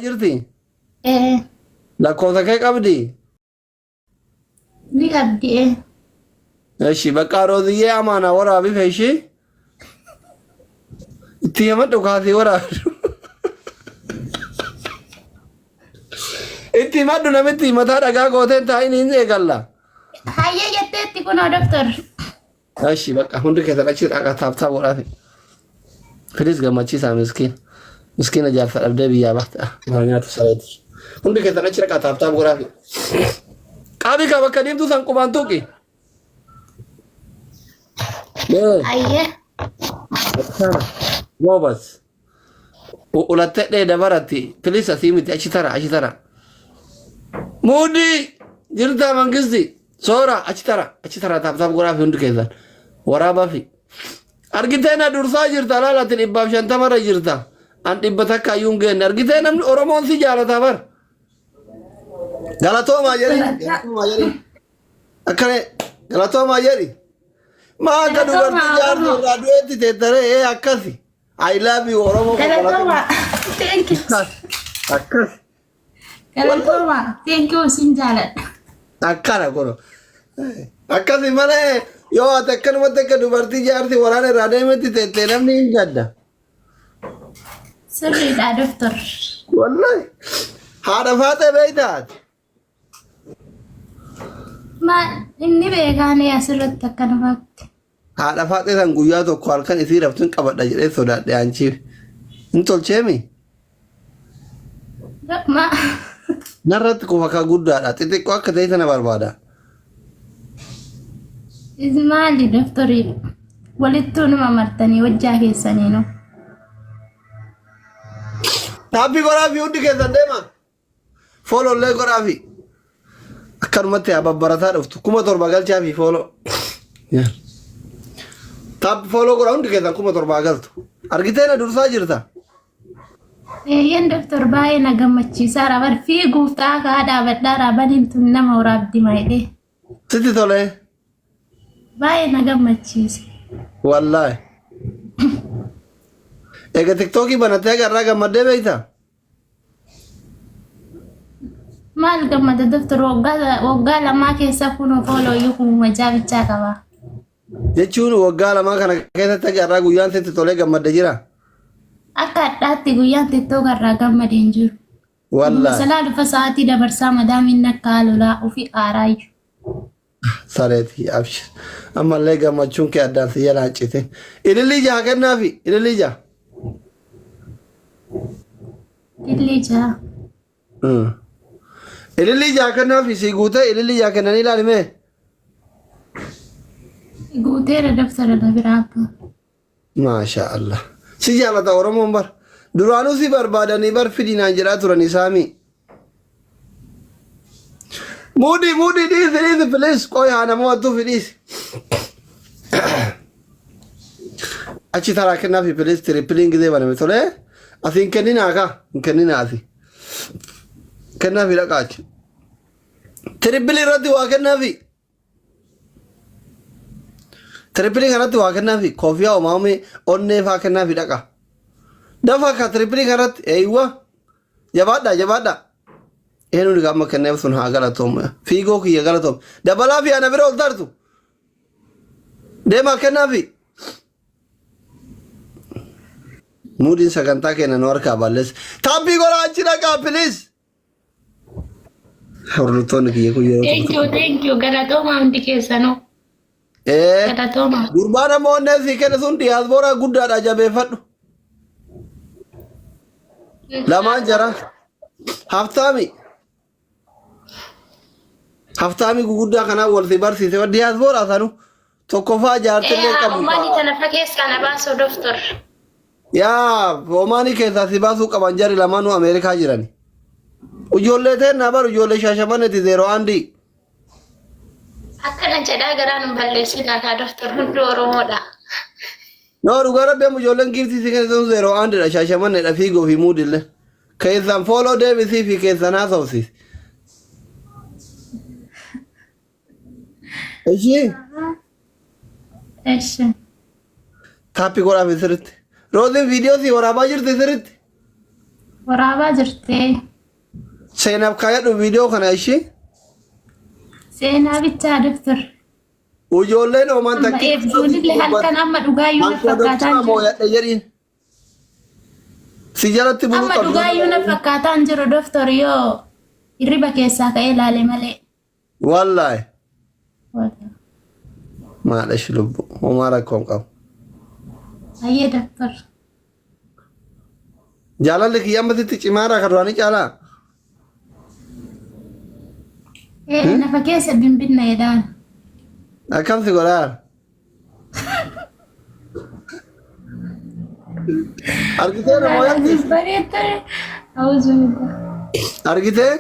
jirti? Ee. Lakkoofsa kee qabdi? Ni qabdi ee. Eshi bakka Rooziyyee amaana waraabi feeshi. Itti himadhu kaasii waraabi. Itti himadhu namitti mataa dhagaa gooteen taa'in hin eegalla. Hayyee jetteetti kunoo doktor. Eshi bakka hundi keessan achi dhaqaa taap taap godhaafi. Filis gammachiisaa miskiin. Miskiina jaarsa dhabdee biyyaa baate. Ah, maal nyaatu sareeti. Hundi keessan achi dhaqaa taap taap godhaafi. Qaabii kaa bakka deemtuu san qubaan tuqi. Mee, Hayyee. akkana. Goobas. Ulattee dheeda baratti. Pilis asii miti achi tara achi tara. Muudii jirtaa mangisti. Soora achi tara achi tara taap taap godhaafi hundi keessan. Waraabaa fi. Argitee na dursaa jirta laala ati 150 irra jirta. An 100 iyyuu hin geenne. Argitee namni Oromoon si jaalata bar. Galatoomaa jedhi. Galatoomaa jedhi. Akkana galatoomaa jedhi. Maa akka Galatoomaa dubartii jaartuu Oromoo. irraa du'eetti teettaree ee akkasi. I love you Oromoo koo Galatoomaa. galatoomaa. Thank you. Akkas. Galatoomaa. Thank you sin jaaladha. Akkana kono. Akkasi malee yoo ati akkanumatti akka dubartii jaarsi waraana irraa deemetti teettee namni hin gadda. Sirriidha doktor. Wallahi. Haadha faaxee beektaa ati? Maal inni beekaanii asirratti akkanumatti. Haadha faaxee san guyyaa tokko halkan isii raftu hin qabadha jedhee sodaadhe anchiif. Hin tolcheemi? Ma Narratti kufa ka guddaadha. Xixiqqoo akka ta'e sana barbaada. maali doktorii walittuu numa martanii hojjaa keessaniinu. Taappii godhaa fi hundi keessan deema. Fooloo illee godhaa fi akkanumatti haa babbarataa dhuftu. 7,000 galchaa fi fooloo. Taap fooloo godhaa hundi keessan 7,000 galtu. Argitee na dursaa jirta. Eeyyeen doktor baay'ee na gammachiisaara bar fiiguuf xaakaa dhaabadhaara baniin tun nama waraabdi maayidhee. Sitti tolee. Baay'ee na gammachiise. Wallaahi. Egaa tiktookii banattee agarraa gammaddee beektaa? Maal gammada doktor waggaa lamaa keessa kun fooloo iyyuu kumuma jaabichaa qaba. Jechuun waggaa lamaa kana keessatti haga har'aa guyyaan sitti tolee gammadde jira. Akka hadhaatti guyyaan tiktook irraa gammade hin jiru. Wallaahi. Salaa dhufa sa'aatii dabarsaa madaamiin akka lolaa ofii aaraayyuu. Sareeti abshir. Ammallee gammachuun kee addaan si jalaa hin citin. Ilillii jaha kennaafi ilillii jaha. Ilillii jaha. Ilillii jaha kennaafi si guutee ilillii jaha kennanii ilaali mee. Guuteera dabtara na biraa abbaa. Maashaa Allah. Si jaalata Oromoon bar. Duraanuu si barbaadanii bar fidi naan jedhaa turan isaamii. Muudii muudii dhiisi dhiisi please qoy haa nama wattuufi dhiisi. Achi taraa kennaafi please tirippiliin gizee baname tolee. Asii hin kenninaa kaa hin kenninaa asii. Kennaafi dhaqaa achi. Tirippilii irratti waa kennaafi. Tirippilii kanatti waa kennaafi koofiyaa umaamee onnee faa kennaafi dhaqa. Dafa ka tirippilii kanatti eeywa jabaadhaa jabaadhaa. Eenyu amma kenneef sun haa galatoomu. Fiigoo kiyya galatoomu. Dabalaa fi ana bira ol tartu. Deemaa kennaafi. Muudiin sagantaa keenya nu harkaa balleessa. Taappii godhaa achi dhaqaa please. Hordoftoonni kiyya kun yeroo Thank tokko you, tokko. thank you. Galatoomaa hundi keessanuu. Ee, Galatoomaa. gurbaan ammoo onnee sii kenne sun diyaaspooraa guddaadha jabeeffadhu. Lamaan jara. Haftaami. Haftaami guguddaa kanaan wal si barsiise. Diyaaspooraa sanu tokkoffaa jaartillee qabu. Omaanii tana fa keessaa na baasuu doktor. Yaa Omaanii keessaa si baasuu qaban jarri lamaanuu Ameerikaa jirani. Ijoollee teennaa bar ijoollee Shaashamanneeti zeeroo aandii. Akkana jedhaa garaa nun balleessinaa kaa doktor hunduu Oromoodha. No dhugaa rabbi amma ijoolleen giiftii si kennitan zeeroo aandidha Shaashamanneedha fiigoo fi muudillee. Keessan fooloo deebisii fi keessan haasofsiisi. Ishii Eshi. taappii godhaaf sirritti. Rooziin viidiyoo si waraabaa jirti sirritti. Waraabaa jirtee. Seenaaf kaayadhu viidiyoo kana ishii. Seenaa bichaa doktor. Ijoolleen oomaan Amma takki. eebjuunillee halkan amma dhugaayyuu na Hankoo fakkaataa doktora jiru. mooyadhe jedhiin. Si jalatti buluu Amma qabdu. dhugaayyuu na fakkaataa hin jiru doktor yoo hirriba keessaa ka'ee ilaale malee. Wallaahi. Maadha ishi lubbu. Homaa rakkoo hin qabu. Ayyee doktor. Jaalalli kiyya amma sitti cimaadha kan duraanii caalaa. Ee nafa keessa bimbinna jedhaan. Akkam si godhaa? Argitee na mooyatti? Bareeddee. Awuzubillah. Argitee?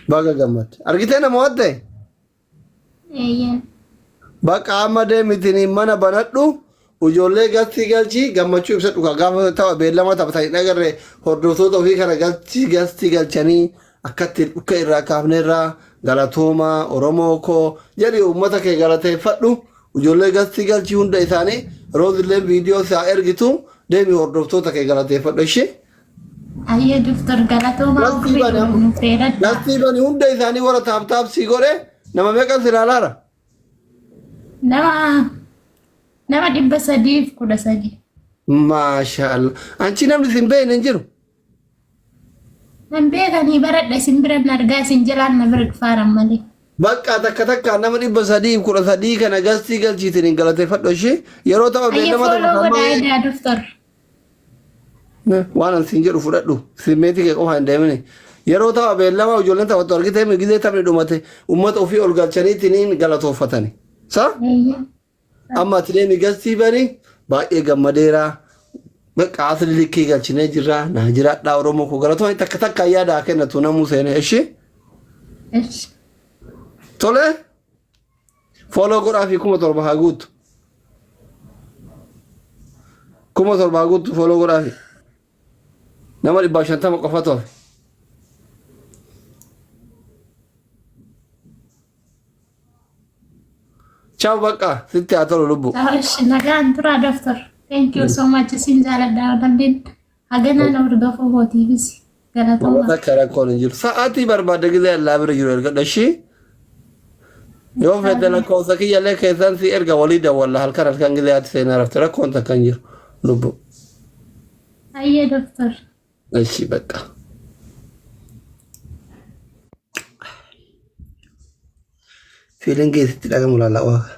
Baga gammadde. Argitee na moo'atte? Eeyyeen. Bakka amma deemitiin mana banadhu ijoollee galchii galchii gammachuu ibsadhu kan gaafa tapha beellama taphatanii hin agarre hordoftoota ofii kana galchii galchii galchanii akkatti dhukka irraa kaafnerraa galatoomaa Oromoo koo jedhi uummata kee galateeffadhu ijoollee galchii galchii hunda isaanii roozilleen viidiyoo isaa ergitu deemi hordoftoota kee galateeffadhu ishee. Ayyee doktor galatoomaa Galchii ofii bani amma. nuuf dheeradha. Galchii bani hunda isaanii warra taaptaap sii godhe nama meeqan si ilaalaara? Nama nama 313. Maasha Allah. Anchi namni sin beekne hin jiru. Nan beekanii baradha isin bira na argaa isin jalaan na bira dhufaaran malee. Bakka takka takka nama 313 kana galchii galchiitiin hin galateeffadhu ishee yeroo tapha Ayyee beellama follow tapha godhaa edaa doktor. waan an siin jedhu fudhadhu simmeetii kee qofa hin deemini. Yeroo tapha beellama ijoolleen taphattu argitee migizee taphni dhumate uummata ofii ol galchaniitiin galatooffatani. Sa? Eeyyee. Amma ati deemi galchii bani baay'ee gammadeera. Bakka asli likkii galchinee jirra naa jiraadhaa Oromoo koo galatoomni takka takka yaada haa kennatu namuu seenee ishee. Esh. Tole follow godhaa fi 7,000 haa guuttu. 7,000 haa guuttu follow godhaa fi. Nama 150 qofatu hafe. Ciao bakka sitti haa tolu lubbu. Esh nagaan turaa doktor. Thank you so much isin jaaladha namni hagana na hordofuu kootiifis galatoomaa. Takka rakkoon hin jiru. Sa'aatii barbaadde gizee allaa bira jiru ergadha ishii. Yoo fedhe lakkoofsa kiyyallee keessan si erga walii dawwalla halkan halkan gizee ati seenaa rafte rakkoon takka hin jiru lubbu. Ayyee doktor. Ishi bakka. Fiilingii sitti dhagamu laala waaqa.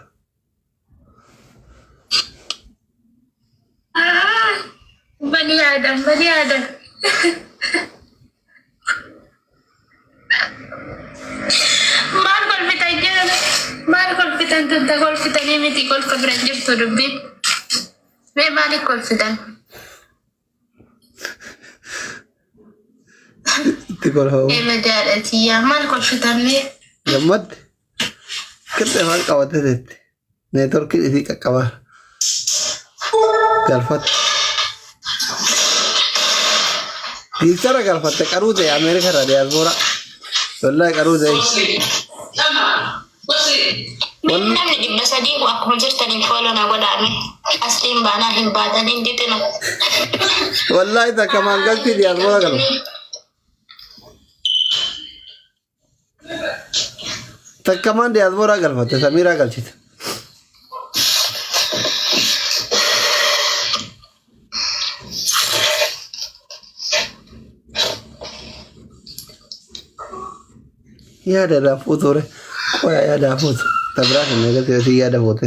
Bani Adam, bani Adam. Maal kolfitan jedhan? Maal kolfitan tanta kolfitanii miti kolfa bira hin jirtu dubbiin. Mee maaliif kolfitan? Itti kolfa. Ee madaadha tiyyaa maal kolfitan mee? Gammadde. Qixxee afaan qabattee teetti. Neetworkiin isii qaqqabaa. Galfatte. Giiftara galfatte qaruu ta'e Ameerika irraa diyaaspoora. Wallaahi qaruu ta'e. Mee namni 300 kun akkuma jirtaniin follow na godhaame. Asliin baanaa hin baataniin dixinu. Wallaahi takka maangaltii diyaaspoora galfa. Takkamaan diyaaspooraa galfatte Samiiraa galchite. Yaada irraa fuutu re. Qoya yaada fuutu. Tabiraa kan eegalte si yaada fuute.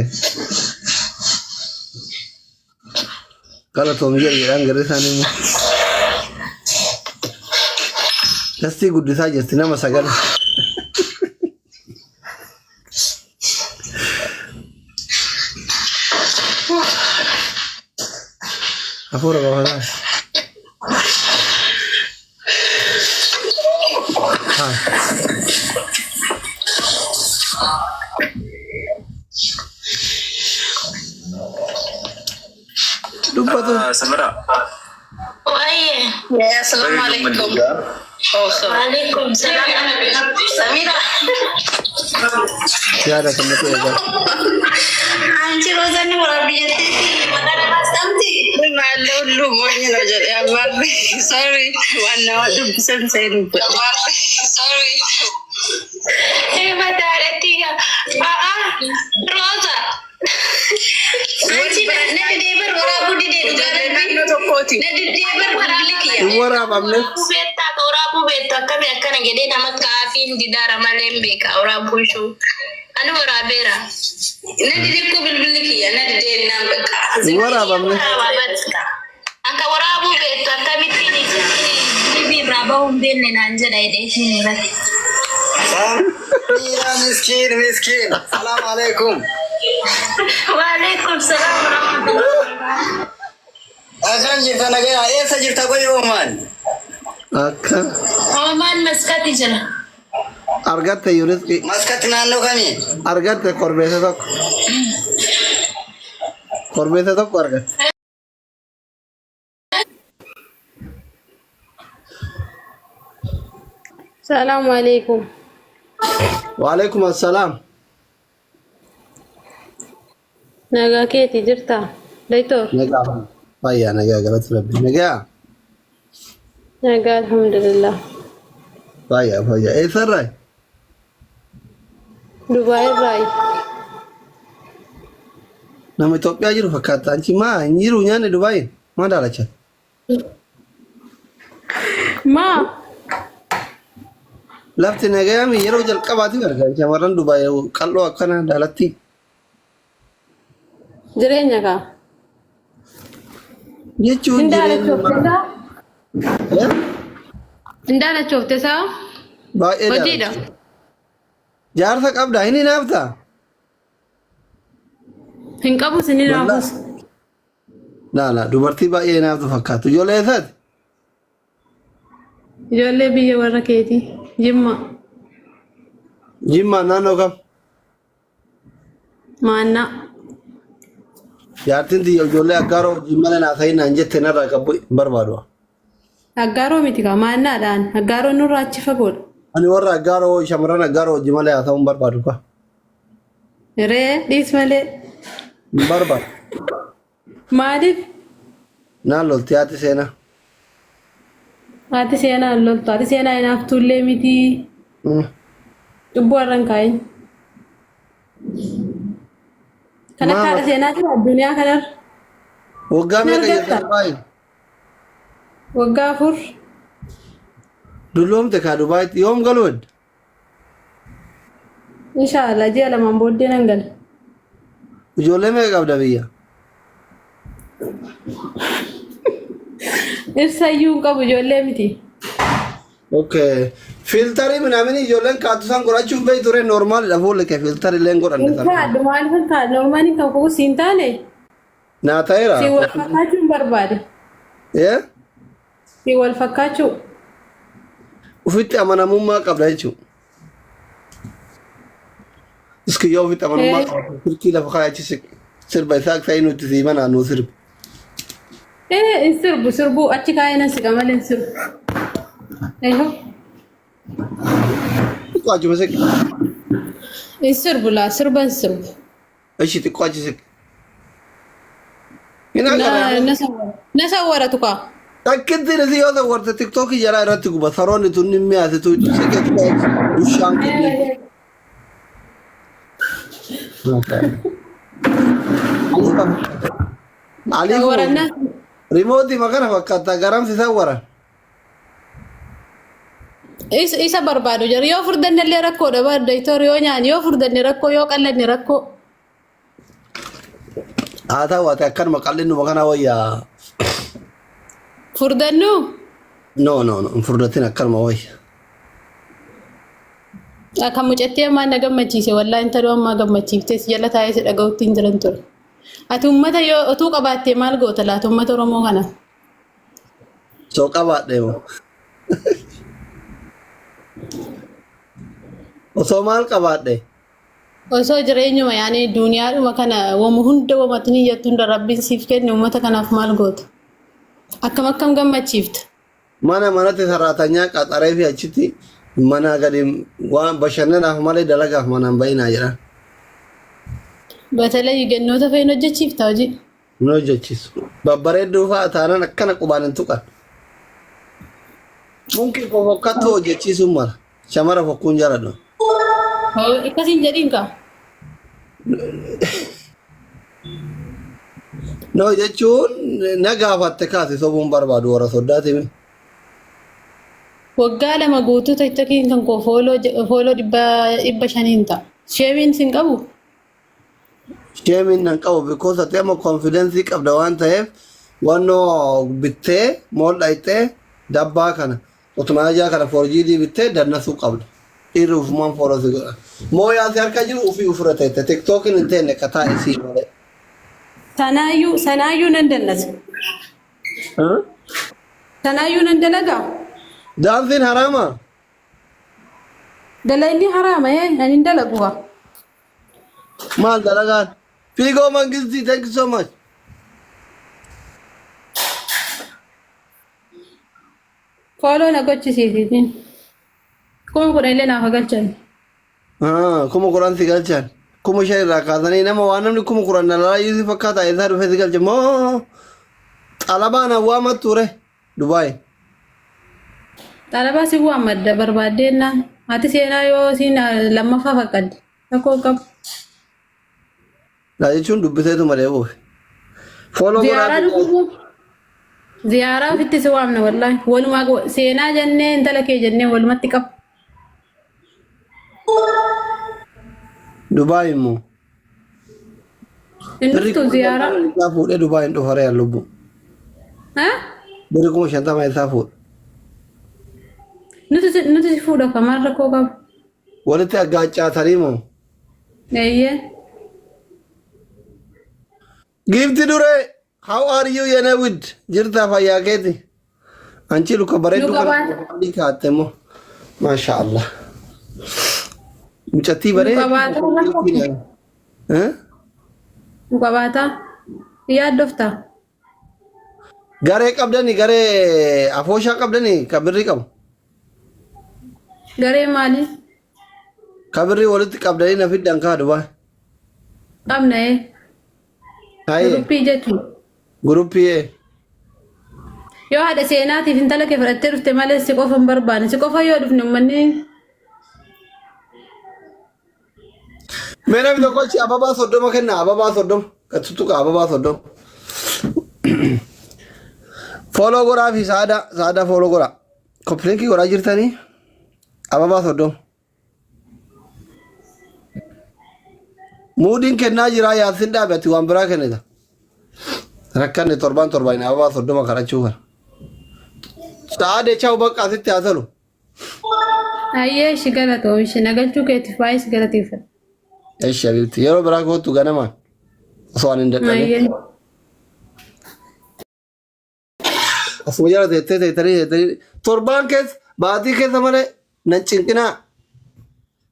Galatoomi jedhi jedhaan garri isaanii immoo. Dastii guddisaa jirti nama sagal. Hafuura baafataa. Haa. Dubbatu. Samira. Waayee. Assalamu alaikum. Oh, sorry. Waalaikum salaam. Samira. Yaada kennatu eegala. Anchi rozanni waraabbi jetteeti maqaa namaa samti. Maal ሞኝ ነው jedhe ammarri. Sorry, waan nama dubbisan seenuu dubbadhe. Sorry. Mataadhatti aa Rooza. Anchi na didee bar waraabuu didee dhugaa Ijoollee rabbi. naannoo tokkooti. Na didee bar bilbilli kiyya. Hin waraabamne. Waraabuu beektaa waraabuu beektu akkamii akkana jedhee nama kaafiin didaara malee hin beeka waraabuu ishuu. Ani waraabeera. Na didee koo bilbilli kiyya na didee naan bakka. Hin waraabamne. Akka waraabuu beektu akkamittiin TV irraa bahuu hin beekne naan jedha jedhee irratti. Samira miskin miskin. Salam alaikum. Waalaikum salaam warahmatullahi. Akkam jirta nagaya? Eessa jirta qoy Oomaan? Akka Oomaan maskatti jira. argatte yuriski Maskatti naannoo kamii? argatte korbeessa tokko. Korbeessa tokko argatte. Salaamu alaikum. Waalaikum assalaam. Nagaa keeti jirta? Daytoor. Nagaa. Fayyaa nagaa galata rabbi. Nagaa. Nagaa alhamdulillah. Fayyaa fayyaa. Eessarraa? Dubaay irraayi. Nama Itoophiyaa jiru fakkaata. Anchi maa hin jiru nyaanni Dubaayin? Maa daalacha? Maa? Lafti nagayaami yeroo jalqabaatiif argaa shamarran Dubaay qal'oo akkana daalatti. Jireenya kaa? Jechuun Hin jireenya daalachoofte isaa? Eh? Hin daalachoofte isaa? Baay'ee Hojiidha. daalacha. Jaarsa qabda hin hinaaftaa? Hin qabus hin hinaafus. Laa laa dubartii baay'ee hinaaftu fakkaatu. Ijoollee eessaati? Ijoollee biyya warra keetii. Jimma. Jimmaa naannoo kam? Maannaa. Jaartiin tiyya ijoollee aggaaroo wajjin malee naa ta'in naan jette narraa qabu hin barbaadu. Aggaaroo miti kaa maannaadhaan. Aggaaroon nurraa achi fagoodha. Ani warra aggaaroo shamarran aggaaroo wajjin malee haasa'uu hin barbaadu kaa. Ree dhiis malee. Hin barbaadu. Maaliif? Naan lolti haati seenaa. Haati seenaa hin loltu. Haati seenaa hinaaftuullee miti. Cubbuu har'a hin kaa'in. Kan akka haadha seenaa jira addunyaa kanarra. Waggaa Hin meeqa argatta? jirta Dubaay? Waggaa 4. Dulloomte kaa Dubaayitti yoom galuu hedda? Inshaallah ji'a lamaan booddee nan gala. Ijoollee meeqa qabda biyya? Dhirsa iyyuu hin qabu ijoollee miti. Okay. Filtarii minaamin ijoolleen kaattu san godhachuuf beektu ture normaalidha fuulli kee filtarii illee hin godhanne Hin sana. kaadhu maaliif hin kaadhu normaaliin kan kuus hin taane Naa ta'eera. si wal fakkaachuu hin barbaade. Eh? Si wal fakkaachuu. Ofitti amanamummaa qabda jechuudha. Iski yoo ofitti amanamummaa qabda silkii lafa kaayachi sirba isaa ta'ee nuti sii manaa nuu sirbi. Ee hin sirbu sirbuu achi kaa'ee nan siqa malee hin sirbu. Eeyyoo. Xiqqoo achuma siqi. Hin sirbu laa sirba hin sirbu. Ishi xiqqoo achi siqi. Hin agarra. Na sawwara tukaa. Takkittiin isii yoo sawwarte tiktookii jalaa irratti guba saroonni tun ni mi'aasitu siqe bushaan kennee. Alii Sawwarannaa. Rimootii makana fakkaata garamsi sawwaran. Isa barbaadu jira yoo furdanne illee rakkoodha bar daytoor yoo nyaanne yoo furdanne rakkoo yoo qallanne rakkoo. Haa ta'u ati akkanuma qal'innuma kana wayyaa. Furdannu No no no hin furdatin akkanuma wayya. Kan mucattii ammaa na gammachiise wallaahi intaloo ammaa gammachiiftee si jala taa'ee si dhaga'utti hin jiran ture. Ati uummata yoo otuu qabaattee maal goota laata uummata Oromoo kana? Soo qabaadhe moo. Osoo maal qabaadhe? Osoo jireenyuma yaani duuniyaadhuma kana wama hunda wamatti niyyattu hunda rabbiin siif kenne uummata kanaaf maal goota? Akkam akkam gammachiifta? Mana manatti saraatanyaa qaxaree fi achitti manaa gadi waan bashannanaaf malee dalagaaf manaan bayinaa jedhan. Batalay gannoota fe'in hojjechiifta hojii. Hin hojjechiisu. Babbareedduu fa'aa taanaan akkana qubaan hin tuqan. Mumkin koo fokkattuu hojjechiisuun mala. Shamara fokkuun jaaladhu. Akkasiin jedhiin kaa. No jechuun na gaafatte kaasi sobuun barbaadu warra soddaatimi. Waggaa 2 guutuu tiktokiin kan koo fooloo 500n ta'a. Sheemiin sin qabu? Sheemiin nan qabu because ati amma confidence qabda waan ta'eef wannoo bittee mool dhayxee dabbaa kana utmaajaa kana forjiidii bittee dannasuu qabda. Dhiirri ufumaan fooloo si godha. Mooyaa si harka jiru ufii ufirra teette tiktookiin hin teenne kataa isii malee. Sanaayyuu sanaayyuu nan dannasa. Sanaayyuu nan dalagaa. Daansiin haraama. Dalayni haraama ee ani hin dalagu haa. Maal dalagaan? Fiigoo Mangistii thank you so much. Fooloo na gochisiisiitiin. 10,000 illee naaf galchan. Ah, 10,000 si galchan. 5,000 irraa kaasanii nama waan namni 10,000 na lalaa si fakkaata eessaa dhufee si galche moo xalabaa na waama ture Dubaay. Xalabaa si waammadda barbaaddeenna. Ati seenaa yoo siin lammaffaa fakkadde. Rakkoo qabu. Laa jechuun dubbiseetuma deebi'uuf. Fooloo Ziyaaraa godhaa. dhufuu. Ziyaaraa ofitti si waamna wallaahi. Walumaa seenaa jennee intala kee jennee walumatti qabu. Dubaay immoo. Hin Birri dhuftu kuma ziyaaraa. shantama isaa fuudhee Dubaay hin dhufa re'an lubbu. Ha? Birri 50,000 isaa fuudha. Nuti si fuudha kamaan rakkoo qabu. Walitti aggaaccaatanii moo? Eeyyee. Giifti duree how are you yene wid jirtaa fayyaa keeti. Anchi luka bareedduu Nu kana qabaata. adii kaatte immoo maasha Allah. Mucattii Nu bareedduu. qabaata rakkoo. Eh? Nu qabaata. Yaaddofta. Garee qabdani garee afooshaa qabdani ka birrii qabu. Garee maalii? Ka birrii walitti qabdanii na fiddan kaa Dubaay. Qabna ee. Haye Guruppii jechuun. guruppii ee. Yoo haadha seenaatiif intala kee fudhattee dhufte malee si qofa hin barbaanne. Si qofa yoo dhufne uummanni Mee namni tokko achi ababaa 30 kenna ababaa 30 kan tuttuqa ababaa 30. Fooloo godhaa fi saada saada fooloo godhaa. Koppilinkii godhaa jirtanii ababaa 30. Muudiin kennaa jiraa yaadsin dhaabe ati waan biraa kennita. Rakkanne torbaan torbaan ababaa 30 kadhachuu kana. Saadee chawu bakka asitti haa tolu. Ayyee ishi galatoomi ishi nagalchuu keetiif baay'ee si galateeffadha. Eshi habibti yeroo biraa kootu ganamaan osoo ani hin dadhabin. Ayyee. Asuma jala teettee teettanii teettanii torbaan keessa baatii keessa malee nan cinqinaa.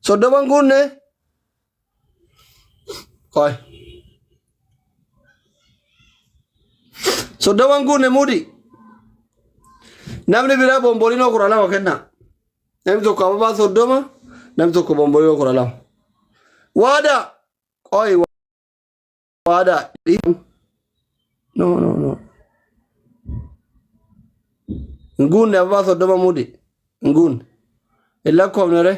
30n guunne. Qoy. 30n guunne muudi. Namni biraa bomboliinoo 12 kenna. Namni tokko ababaa 30, namni tokko bomboliinoo 12. Waada. Qoy waada. No no no. Hin guunne ababaa 30 muudi. Hin guunne. Hin lakkoofne ree.